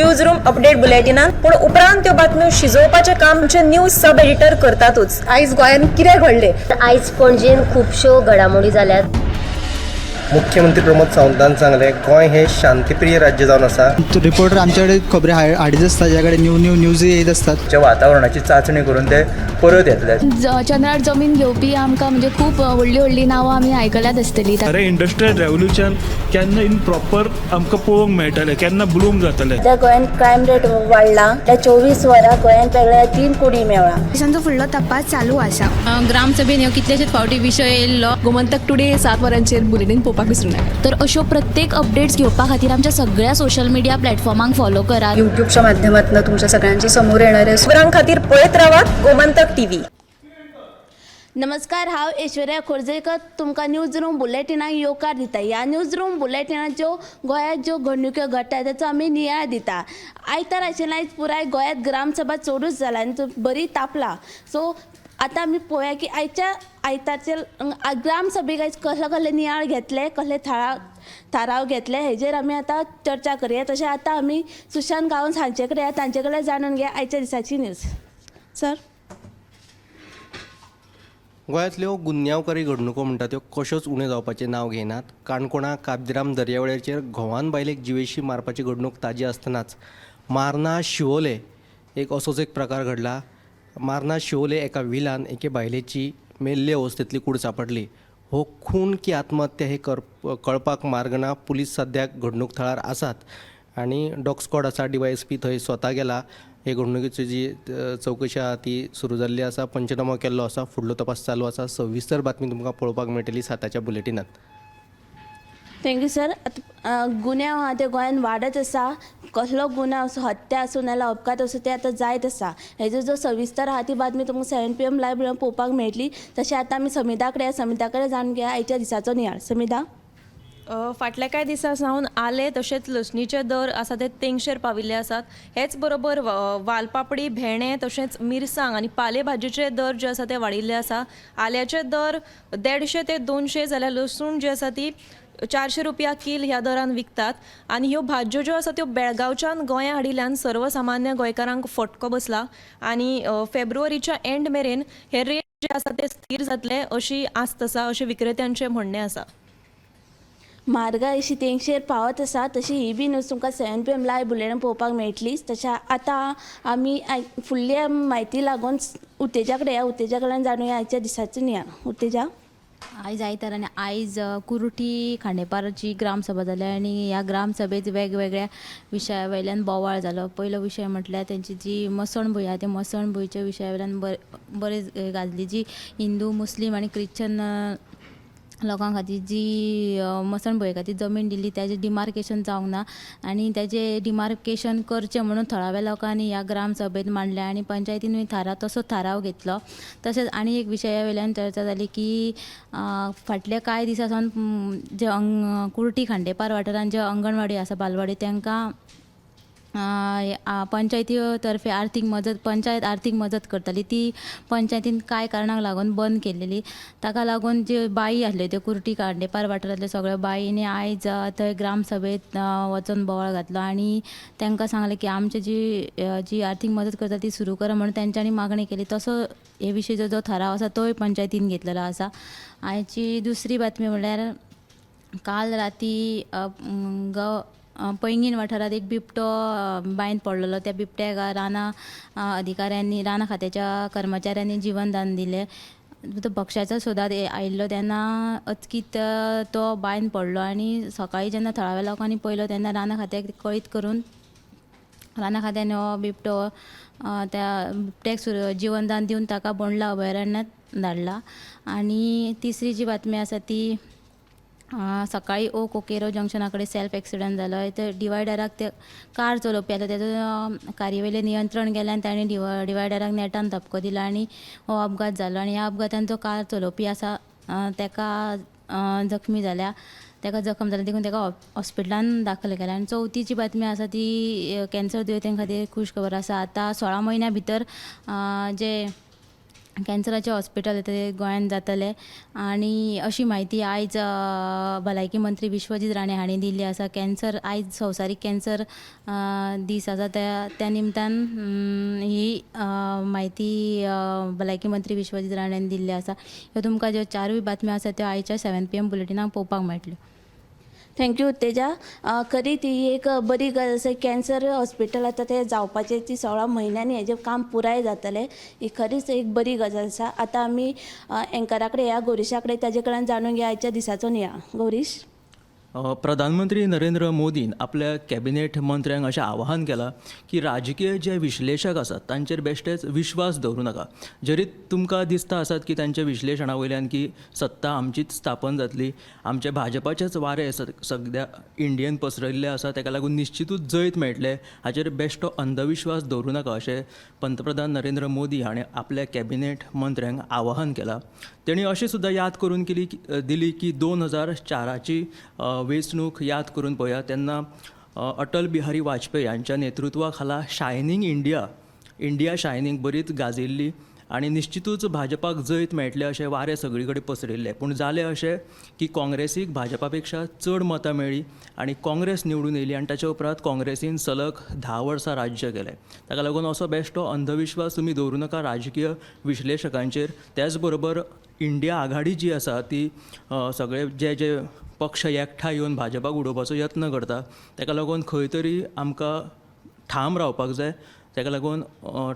News room update बुलेटिनान, पूण उपरांत त्यो बातम्यो शिजोवपाचें काम आमचे न्यूज सब एडिटर करतातूच. आयज गोंयांत कितें घडलें? आयज पणजेन खुबश्यो घडामोडी जाल्यात. मुख्यमंत्री प्रमोद सावंतान सांगलें, गोंय हें शांतीप्रिय राज्य जावन आसा. रिपोर्टर आमच्याकडे खबरी हाडीत आसता, ज्या कडेन न्यू न्यू न्यूज येत आसतात. च्या वातावरणाची चांचणी करून ते परत येतले. चंद्रार जमीन घेवपी आमकां म्हणजे खूब व्हडलीं व्हडलीं नांवां आमी आयकल्यात आसतलीं. खरें इंडस्ट्रियल रेवोल्युशन केन्ना इन प्रॉपर आमकां पळोवंक मेळटलें, केन्ना ब्लूम जातलें? सध्या गोंयांत क्रायम रेट वाडला. त्या 24 वरां गोंयांत वेगळ्या तीन कुडी मेवळा. पोलिसांचो फुडलो तपास चालू आसा. ग्रामसभेन ह्यो कितलेशेच फावटी विशय येयल्लो. गोमंतक टुडे 7 वरांचेर बुलेटीन पळोवपाक विसरूं नाका. तर अश्यो प्रत्येक अपडेट्स घेवपा खातीर आमच्या सगळ्या सोशल मिडिया प्लॅटफॉर्मांक फॉलो करात. युट्यूबच्या माध्यमातून तुमच्या सगळ्यांच्या समोर येणार आहे. खबरां खातीर पळयत रावात गोमंतक टीव्ही. नमस्कार, हांव ऐश्वर्या खोर्जेकर तुमकां न्यूज रूम बुलेटिनाक येवकार दिता. ह्या न्यूज रूम बुलेटिनात ज्यो गोंयांत ज्यो घडणुक्यो घडटा ताचो आमी नियाळ दिता. आयतार आशिल्ल्यान आयज पुराय गोंयांत ग्रामसभा चडूच जाला आनी तो बरी तापला. सो आतां आमी पळोवया की आयच्या आयतारचे ग्रामसभेक आयज कसले कसले नियाळ घेतले, कसले थाराव घेतले, हेजेर आमी आतां चर्चा करया. तशें आतां आमी सुशांत गांवस हांचे कडेन, तांचे कडेन जाणून घेया आयच्या दिसाची न्यूज. सर. गोंयांतल्यो गुन्यांवकारी घडणुको म्हणटा त्यो कश्योच उण्यो जावपाचें नांव घेनात. काणकोणा काबदिराम दर्यावेळेचेर घोवान बायलेक जिवेशी मारपाची घडणूक ताजी आसतनाच मार्ना शिवोले एक असोच एक प्रकार घडला. मार्ना शिवोले एका विलान एके बायलेची मेल्ले अवस्थेंतली कूड सांपडली. हो खून की आत्महत्या हे कर कळपाक मार्ग ना. पुलीस सद्याक घडणूक थळार आसात आनी डॉग स्कॉड आसा. डीवायएसपी थंय स्वता गेला. हे घडणुकेची जी चवकशी आहा ती सुरू जाल्ली आसा. पंचनामो केल्लो आसा. फुडलो तपास चालू आसा. सविस्तर बातमी तुमकां पळोवपाक मेळटली 7च्या बुलेटिनात. Thank you sir. आतां गुन्यांव आहा ते गोंयांत वाडत आसा. कसलो गुन्यांव आसूं, हत्या आसूं नाल्यार अपघात आसूं, ते आतां जायत आसा. हेजो जो सविस्तर आहा ती बातमी तुमकां 7 PM live पळोवपाक मेळटली. तशें आतां आमी समिधा कडेन, समिधा कडेन जाणून घेया आयच्या दिसाचो नियाळ. समिधा. फाटल्या कांय दिसां सावन आले तशेंच लसणीचे दर आसा ते तेंगशेर पाविल्ले आसात. हेच बरोबर वालपापडी, भेंडे तशेंच मिरसांग आनी पाले भाजयेचे दर जे आसा ते वाडिल्ले आसा. आल्याचे दर 150 ते 200 जाल्यार लसूण जी आसा ती 400 रुपया कील ह्या दरान विकतात आनी ह्यो भाजयो ज्यो आसा त्यो बेळगांवच्यान गोंया हाडिल्ल्यान सर्वसामान्य गोंयकारांक फटको बसला आनी फेब्रुवारीच्या एंड मेरेन हे रेट जे आसा ते स्थीर जातले अशी आस्त आसा, अशें विक्रेत्यांचें म्हणणें आसा. म्हारगाय अशी तेंगशेर पावत आसा, तशी ही बी न्यूज तुमकां 7 PM live bulletin पळोवपाक मेळटली. तशें आतां आमी फुडल्या म्हायती लागून उत्तेजा कडेन या, उत्तेजा कडल्यान जाणुया आयच्या दिसाचो नियाळ. उत्तेजा. आयज आयतार आनी आयज कुर्टी खांडेपारची ग्रामसभा जाली आनी ह्या ग्रामसभेत वेगवेगळ्या विशया वयल्यान बोवाळ जालो. पयलो विशय म्हटल्यार तेंची जी मसणभूंय आहा, त्या मसणभुंयच्या विशया वयल्यान बरेच गाजली. जी हिंदू, मुस्लीम आनी क्रिश्चन लोकां खातीर जी मसणभुंये खातीर जमीन दिल्ली, ताजें डिमार्केशन जावंक ना आनी ताजें डिमार्केशन करचें म्हणून थळाव्या लोकांनी ह्या ग्रामसभेत मांडलें आनी पंचायतीनूय थाराव तसो थाराव घेतलो. तशेंच आनी एक विशया वयल्यान चर्चा जाली की फाटल्या कांय दिसां सावन जे कुर्टी खांडेपार वाठारांत जे अंगणवाडी आसा, बालवाडी, तांकां पंचायती तर्फे आर्थीक मजत, पंचायत आर्थीक मजत करताली, ती पंचायतीन कांय कारणाक लागून बंद केलेली. ताका लागून ज्यो बाई आसल्यो, त्यो कुर्टी खांडेपार वाठारांतल्यो सगळ्यो बाईंनी आयज थंय ग्रामसभेत वचोन बोवाळ घातलो आनी तांकां सांगलें की आमची जी जी आर्थीक मदत करता ती सुरू करा म्हणून तेंच्यांनी मागणी केली. तसो हे विशींचो जो थाराव आसा तोय पंचायतीन घेतलेलो आसा. आयची दुसरी बातमी म्हणल्यार काल राती पैंगीण वाठारांत एक बिबटो बांयत पडलेलो. त्या बिबट्याक रानां अधिकाऱ्यांनी, रानां खात्याच्या कर्मचाऱ्यांनी जिवनदान दिलें. तो भक्ष्याच्या सोदांत आयिल्लो तेन्ना अचकीत तो बांयन पडलो आनी सकाळीं जेन्ना थळाव्या लोकांनी पळयलो तेन्ना रानां खात्याक कळीत करून रानां खात्यान हो बिबटो, त्या बिबट्याक जिवनदान दिवन ताका बोंडला अभयारण्यात धाडला. आनी तिसरी जी बातमी आसा ती सकाळीं ओ कोकेरो जंक्शना कडेन सेल्फ एक्सिडंट जालो. थंय डिवायडराक ते कार चलोवपी आसलो, तेजो कारी वयलें नियंत्रण गेलें आनी ताणें डिवायडराक नेटान धपको दिलो आनी हो अपघात जालो. आनी ह्या अपघातान जो कार चलोवपी आसा ताका जखमी जाल्या, ताका जखम जाल्या, देखून ताका हॉस्पिटलान दाखल केला. आनी चवथीची बातमी आसा ती कॅन्सर दुयेंतीं खातीर खूश खबर आसा. आतां 16 म्हयन्या भितर जे कॅन्सराचें हॉस्पिटल ते गोंयांत जातलें आनी अशी म्हायती आयज भलायकी मंत्री विश्वजीत राणे हांणी दिल्ली आसा. कॅन्सर आयज संवसारीक कॅन्सर दीस आसा, त्या त्या निमतान ही म्हायती भलायकी मंत्री विश्वजीत राणेन दिल्ली आसा. ह्यो तुमकां ज्यो चारूय बातम्यो आसा त्यो आयच्या 7 PM बुलेटिनाक पळोवपाक मेळटल्यो. Thank you Utteja. खरीच ही एक बरी गजाल आसा. कॅन्सर हॉस्पिटल आतां तें जावपाचें, ती 16 म्हयन्यांनी हेजें काम पुराय जातलें. ही खरीच एक बरी गजाल आसा. आतां आमी एंकरा कडेन या गौरीशा कडेन, ताजे कडल्यान जाणून घेया आयच्या दिसाचो नियाळ. गौरीश. प्रधानमंत्री नरेंद्र मोदीन आपल्या कॅबिनेट मंत्र्यांक अशें आवाहन केलां की राजकीय जे विश्लेशक आसात तांचेर बेश्टेच विश्वास दवरूं नाका. जरी तुमकां दिसता आसत की तांच्या विश्लेशणा वयल्यान की सत्ता आमचीच स्थापन जातली, आमचे भाजपाचेच वारें सगळ्या इंडियेन पसरिल्लें आसा, ताका लागून निश्चितूच जैत मेळटलें, हाचेर बेश्टो अंधविश्वास दवरूं नाका अशें पंतप्रधान नरेंद्र मोदी हाणें आपल्या कॅबिनेट मंत्र्यांक आवाहन केलां. तेणी अशें सुद्दां याद करून दिली की 2004ची वेंचणूक याद करून पळया, तेन्ना अटल बिहारी वाजपेयी हांच्या नेतृत्वा खाला शायनींग इंडिया, इंडिया शायनींग बरीच गाजिल्ली आनी निश्चितूच भाजपाक जैत मेळटलें अशें वारें सगळी कडेन पसरिल्लें. पूण जालें अशें की काँग्रेसीक भाजपा पेक्षा चड मतां मेळ्ळीं आनी काँग्रेस निवडून येयली आनी ताच्या उपरांत काँग्रेसीन सलग 10 वर्सां राज्य केलें. ताका लागून असो बेश्टो अंधविश्वास तुमी दवरूं नाका राजकीय विश्लेशकांचेर. त्याच बरोबर इंडिया आघाडी जी आसा ती सगळे जे जे पक्ष एकठांय येवन भाजपाक उडोवपाचो यत्न करता, ताका लागून खंय तरी आमकां ठाम रावपाक जाय. ताका लागून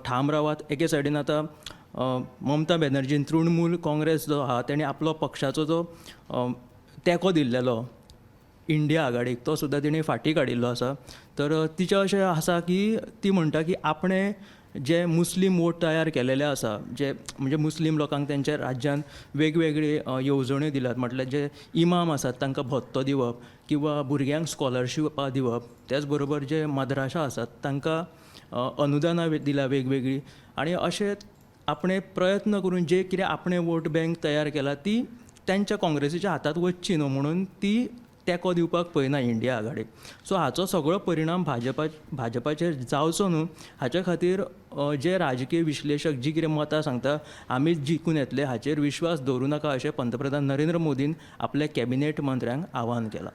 ठाम रावात. एके सायडीन आतां ममता बॅनर्जीन तृणमूल काँग्रेस जो आहा तेणी आपलो पक्षाचो जो तेंको दिल्लेलो इंडिया आघाडीक तो सुद्दां तेणी फाटीं काडिल्लो आसा. तर तिचें अशें आसा की ती म्हणटा की आपणें जे मुस्लीम वोट तयार केलेले आसा, जे म्हणजे मुस्लीम लोकांक तेंच्या राज्यांत वेगवेगळी येवजण्यो दिल्यात, म्हटल्यार जे इमाम आसात तांकां भत्तो दिवप किंवा भुरग्यांक स्कॉलरशिपां दिवप, त्याच बरोबर जे मद्रासा आसात तांकां अनुदानां दिल्या वेगवेगळीं, आनी अशें आपणें प्रयत्न करून जे कितें आपणें वोट बँक तयार केला ती तेंच्या काँग्रेसीच्या हातांत वचची न्हू म्हणून ती तेंको दिवपाक पळयना इंडिया आघाडीक. सो हाचो सगळो परिणाम भाजपाचेर जावचो न्हू हाच्या खातीर जे राजकीय विश्लेशक जी कितें मतां सांगता आमीच जिखून येतले हाचेर विश्वास दवरूं नाका अशें पंतप्रधान नरेंद्र मोदीन आपल्या कॅबिनेट मंत्र्यांक आवाहन केलां.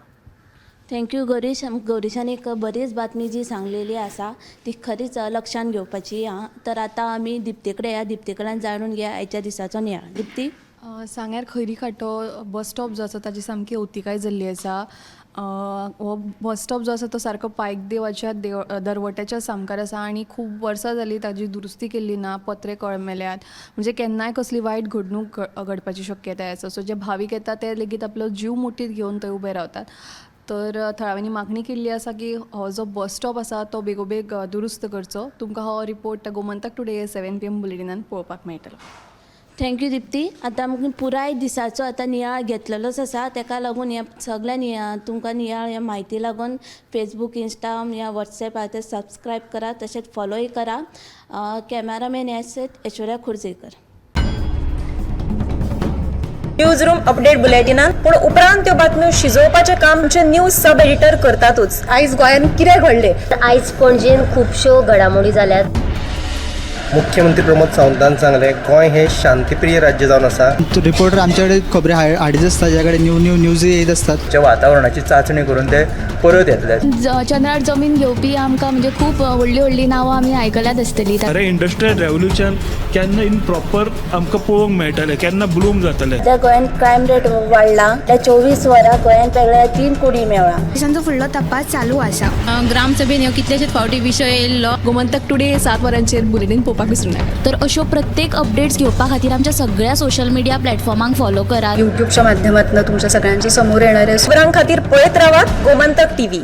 Thank you Gaurish. गौरीशान एक बरीच बातमी जी सांगलेली आसा ती खरीच लक्षान घेवपाची. आं, तर आतां आमी दिप्ती कडेन या, दिप्ती कडल्यान जाणून घेया आयच्या दिसाचो नियाळ. दिप्ती. सांग्यार खैरी खाटो बस स्टॉप जो आसा ताजी सामकी अवतिकाय जाल्ली आसा. हो बस स्टॉप जो आसा तो सारको पायकदेवाच्या दरवट्याच्या सामकार आसा आनी खूब वर्सां जालीं ताजी दुरुस्ती केल्ली ना, पत्रे कळमेल्यात, म्हणजे केन्नाय कसली वायट घडणूक घडपाची शक्यताय आसा. सो जे भावीक येता ते लेगीत आपलो जीव मुठीत घेवन थंय उबे रावतात. तर थळाव्यांनी मागणी केल्ली आसा की हो जो बस स्टॉप आसा तो बेगोबेग दुरुस्त करचो. तुमकां हो रिपोर्ट गोमंतक टुडे 7 PM बुलेटिनान पळोवपाक मेळटलो. Thank you Dipti. आतां आमकां पुराय दिसाचो आतां नियाळ घेतलेलोच आसा, ताका लागून ह्या सगल्या नियाळ तुमकां नियाळ ह्या म्हायती लागून फेसबूक, इंस्टा या वॉट्सॅप आहा ते सबस्क्रायब करा, तशेंच फॉलोय करा. कॅमेरामॅन आसत ऐश्वर्या खुर्जेकर. न्यूज रूम अपडेट बुलेटिनान पूण उपरांत त्यो बातम्यो शिजोवपाचें काम आमचे न्यूज सब एडिटर करतातूच. आयज गोंयांत कितें घडलें? आयज पणजेन खुबश्यो घडामोडी जाल्यात. मुख्यमंत्री प्रमोद सावंतान सांगलें, गोंय हें शांतीप्रिय राज्य जावन आसा. रिपोर्टर आमच्याकडे खबरी हाडीत आसता, ज्या कडेन न्यू न्यू न्यूज येत आसतात. वातावरणाची चांचणी करून ते परत येतले. चंद्रार जमीन घेवपी आमकां म्हणजे खूब व्हडली व्हडली नांवां आमी आयकल्यात आसतली. खरें इंडस्ट्रियल रेवोल्युशन केन्ना इन प्रॉपर आमकां पळोवंक मेळटलें, केन्ना ब्लूम जातलें. सध्या गोंयांत क्रायम रेट वाडला. त्या 24 वरां गोंयांत वेगळ्या 3 कुडी मेळ्ळा. तांचो फुडलो तपास चालू आसा. ग्रामसभेन ह्यो कितलेशेच फावटी विशय येयल्लो. गोमंतक टुडे 7 वरांचेर बुलेटीन पळोवपाक विसरूं नाका. तर अश्यो प्रत्येक अपडेट्स घेवपा खातीर आमच्या सगळ्या सोशल मिडिया प्लॅटफॉर्मांक फॉलो करात. यूट्यूबच्या माध्यमातून तुमच्या सगळ्यांच्या समोर येणारे खबरां खातीर पळयत रावात गोमंतक टीव्ही.